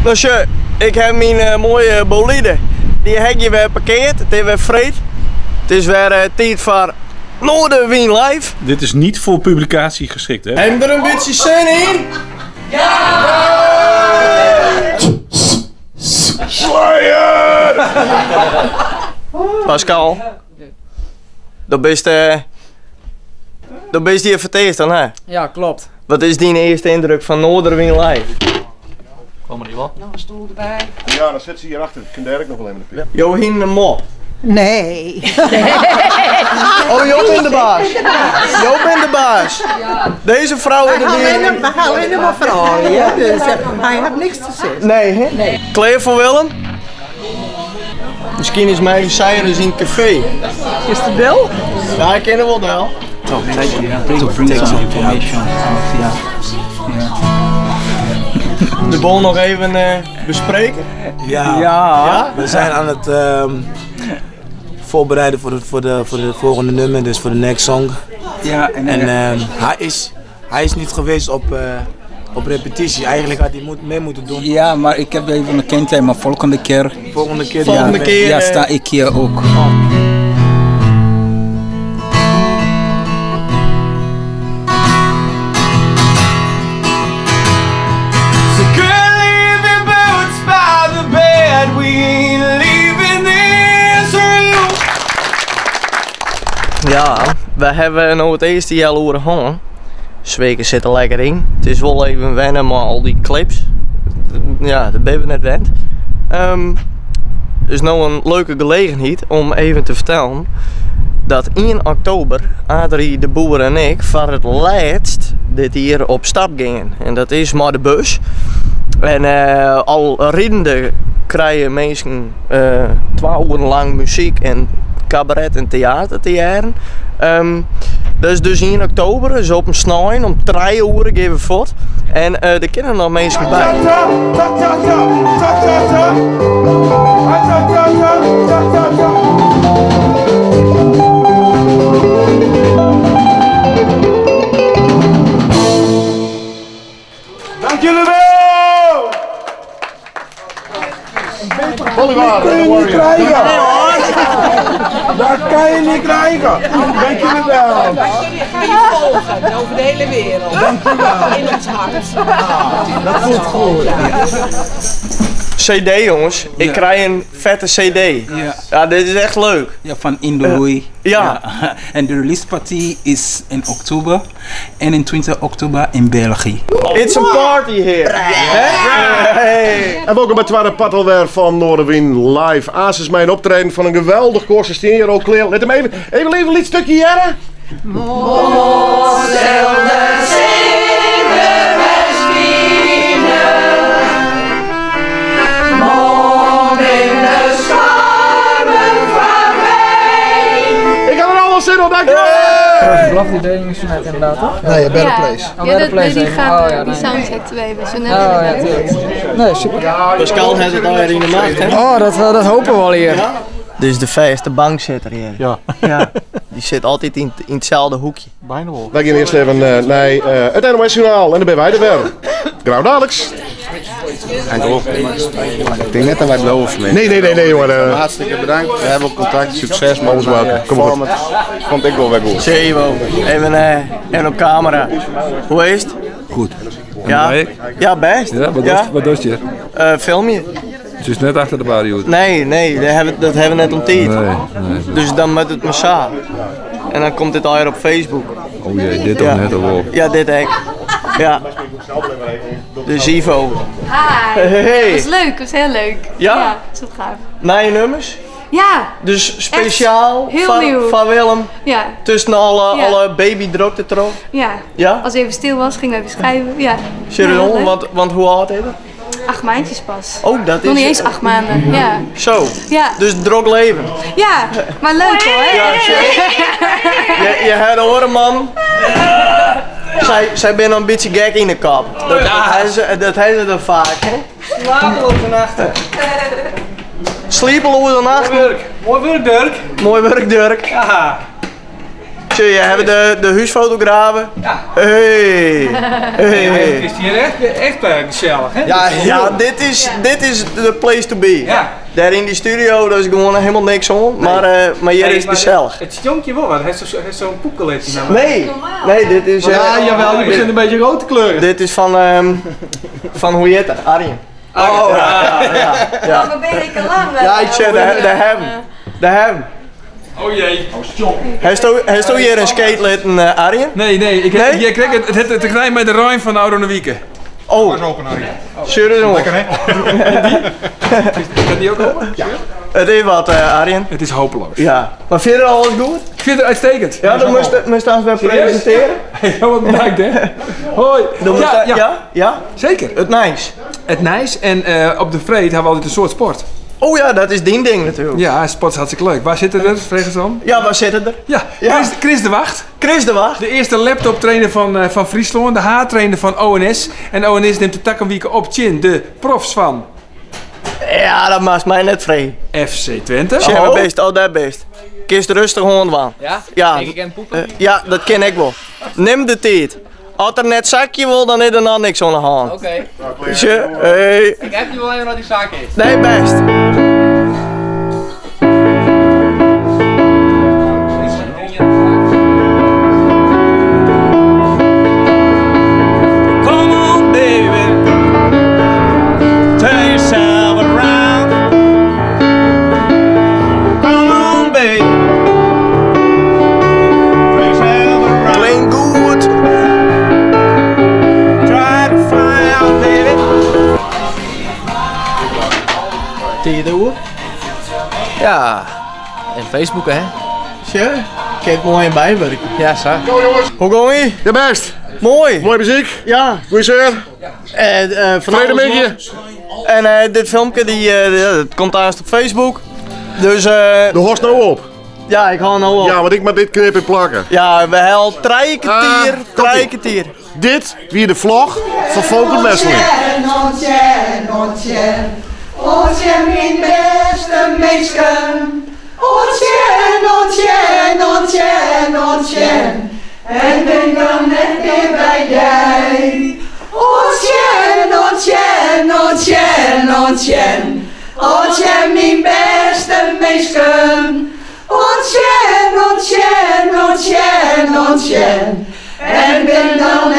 No sjoch, ik ha myn eh, moaie bolide. Dy ha ik hjir wer parkeard. It is wer freed. It is wer eh, tiid foar Noardewyn Live. Dit is niet voor publicatie geschikt, hè? Hebben we er een beetje zin in? Ja! Slayer! Pascal, do bist, eh, do bist hjir foar it earst dan, hè? Ja, klopt. Wat is dyn earste yndruk fan Noarderwyn Live? Kom maar wel. Noch in stoel derby. Ja, dan sit se hjir achter. Kin dêr ek noch wol even in Jo hienen in mop. Nee. Oh, jo binne de baas. Jo binne de baas. Deze frou is de Wy ha allinne mar froulju, dus hy hat niks te sizzen. Nee, hè? Nee. Klear foar Willem? Miskien is my sy ris yn it kafee. Is der del? Ja, ik kin der wol del. To bring some information out, ja. De boel noch even eh, bespreken? Ja. Ja? We zijn aan het voorbereiden voor de, voor, de, voor de volgende nummer, dus voor de next song. Ja, en, En hij is niet geweest op repetitie. Eigenlijk had hij mee moeten doen. ja, maar ik heb even een kind, maar volgende keer, Volgende keer. Volgende ja. keer. ja, sta ik hier ook. So good leaving boots by the bed. We ain't leaving this room. Ja, we hawwe no it earste healoere hân. Sfearke sit der lekker yn. It is wol even wennen mei al dy clips. Ja, dêr binne we net wend. Dus no in leuke gelegenheid om even te fertellen dat 1 oktober Adrie de Boer en ik foar it lêst dit jier op stap gean. En dat is mei de bus. En eh, al ridende krije minsken eh, twa oeren lang muzyk en kabaret en teater te hearren. Dat is dus 1 oktober, dus op in snein om 3 oere gean we fuort. En eh, der kinne noch minsken by. Dank jullie wel! Bolivar, Dat kun je niet krijgen! Dat kan je niet krijgen! Dank jullie wel! Wij gaan je volgen over de hele wereld. In ons hart. Dat voelt goed. CD jongens, ik krijg in fette CD. Ja. Ja, dit is echt leuk. Ja, van Indoroei. Ja. En de release party is in oktober 21 oktober in België. It's a party here. Hey. En welkom by it twadde part alwer fan Noardewyn Live. Aanst is myn optreden fan in geweldich koar. Se stean hjir al klear. Lit him even, even, even in lyts stikje hearre. Sil de sinne wer skine. Moarn binne de stoarmen foarby. Ik ha der al sin oan, dankjewel! Love die dingen zo net inderdaad, toch? Nee, Better Ja. Place. Oh, Ja, Better dat, Place nee, die even. gaat Oh, ja, die nee. soundcheck 2 bij zo net. Oh ja, tuurlijk. Nee, super. Pascal heeft het al in de macht, hè? Oh, dat hopen we al hier. Dit is de vaste bankzitter hier. Ja. Ja. Die zit altijd in hetzelfde hoekje. Bijna wel. Wij gaan eerst even naar het NOS Journaal en dan ben wij er weer. Grauw dadelijks. Ik denk net dat wij blowen van Nee, nee, nee, nee, jongen. Hartstikke bedankt. We hebben contact. Succes. Always welcome. Kom maar goed. Vond ik wel weer goed. Zevo, even, even op camera. Hoe is het? Goed. Ja, jij? ja best. Ja, wat Ja. Wat doe je? Film je? Het is net achter de bar, Nee, nee, dat hebben we net om tijd. Nee, nee. Dus dan met het massaal. En dan komt dit al op Facebook. Oh jee, dit toch Ja. net al wel. Ja, dit ek. Ja. Dus Ivo. Hi. Hey. Dat was leuk, dat was heel leuk. Ja? Ja, dat is wat gaaf. Nije nummers. Ja, Dus speciaal heel van, nieuw. van Willem. ja, Tussen alle, Ja. alle babydrukte erop. ja. Ja? Als hij even stil was, gingen we even schrijven. Ja. Serieus, Ja, heel leuk. want hoe oud is het? 8 maandjes pas. Oh, dat is... Nog niet eens 8 maanden. Ja. Zo. Ja. Dus drok leven. Ja, maar leuk hoor. Ja, je hebt horen, man. Zij zijn een beetje gek in de kop. Dat hebben ze dan vaak, hè? Slapeloze nachten. Slapeloze nachten. Mooi werk. Mooi werk, Dirk. Mooi werk, Dirk. Ja. Sjoch, je hawwe de, de húsfotografen. Hey. Hey. Het is hier echt, echt gezellig, hè? Ja, ja dit, is, dit is de place to be. Ja. Daar in die studio, daar is gewoon helemaal niks om. Maar, maar hier Hey, is het maar gezellig. Het stonk je wel wat. Hij heeft zo'n poekeletje. nou. Nee, nee, dit is... Ja, jawel, die begint een beetje rood te kleuren. Dit is van, van hoe heet dat? Arjen. Oh, ja, ja, ja. Maar ben ik al lang? Ja, ik zeg, daar hebben. Daar hebben. Oh jee. Heeft u hier een skate litten, Arjen? Nee, nee. Ik, Nee? Je kreeg het, het, het, het met de ruim van de Oude Wieken. Oh. Serieus jongen. Lekker hè? Kan die ook open? Ja. Het is wat, Arjen. Het is hopeloos. Ja. Maar vind je het alles goed? Ik vind het uitstekend. Ja, dan moest je weer Serieus? presenteren. Ja, wat bedankt hè. Hoi. Dan moest Ja, ja, ja. ja? Zeker. Het nice. Het nice. En op de Vreed hebben we altijd een soort sport. Oh ja, dat is dien ding natuurlijk. Ja, sport is hartstikke leuk. Waar zitten er, vragen ze dan? Ja, waar zitten er? Ja, Ja. Chris de Wacht. Chris de Wacht. De eerste laptoptrainer van Friesland, de haartrainer van ONS. En ONS neemt de takkenwieken op chin, de profs van Ja, dat maakt mij net vrij. FC Twente. Zeg maar best, al dat best. Kist rustig gewoon aan. Ja? Ja. Ik ken poepen. Ja, dat ken ik wel. Neem de tijd. Als er net zakje wil, dan is er nog niks aan de hand. Oké. Tje, hey. Ik heb je wel even wat die zaak is. Nee, best. Come on, baby. Turn yourself around. Come on, baby. Turn yourself around. Klinkt goed. Try to fly out, baby. Tijd oer. Ja. En Facebook hè? Tje, ik heb mooi in bijwerken. Ja, zo. Hoe gaan we? De best. Mooi. Mooie muziek. Ja. Goeie sfeer. En, van Vrede alles middag. nog. En dit filmpje die, dat komt eerst op Facebook. Dus De horst nou op. Ja, ik haal nou op. Ja, want ik moet dit knippen en plakken. Ja, we hebben al drie kwartier, Ah, drie kwartier. Dit wie de vlog van Volker Wesseling. Ontjen, ontjen, mijn beste meisken. Ontjen, ontjen, ontjen, ontjen. En ben dan net weer bij jij. Ontjen, ontjen, ontjen, ontjen. Ontjen, mijn beste meisken. Ontjen, ontjen, ontjen, ontjen. En ben dan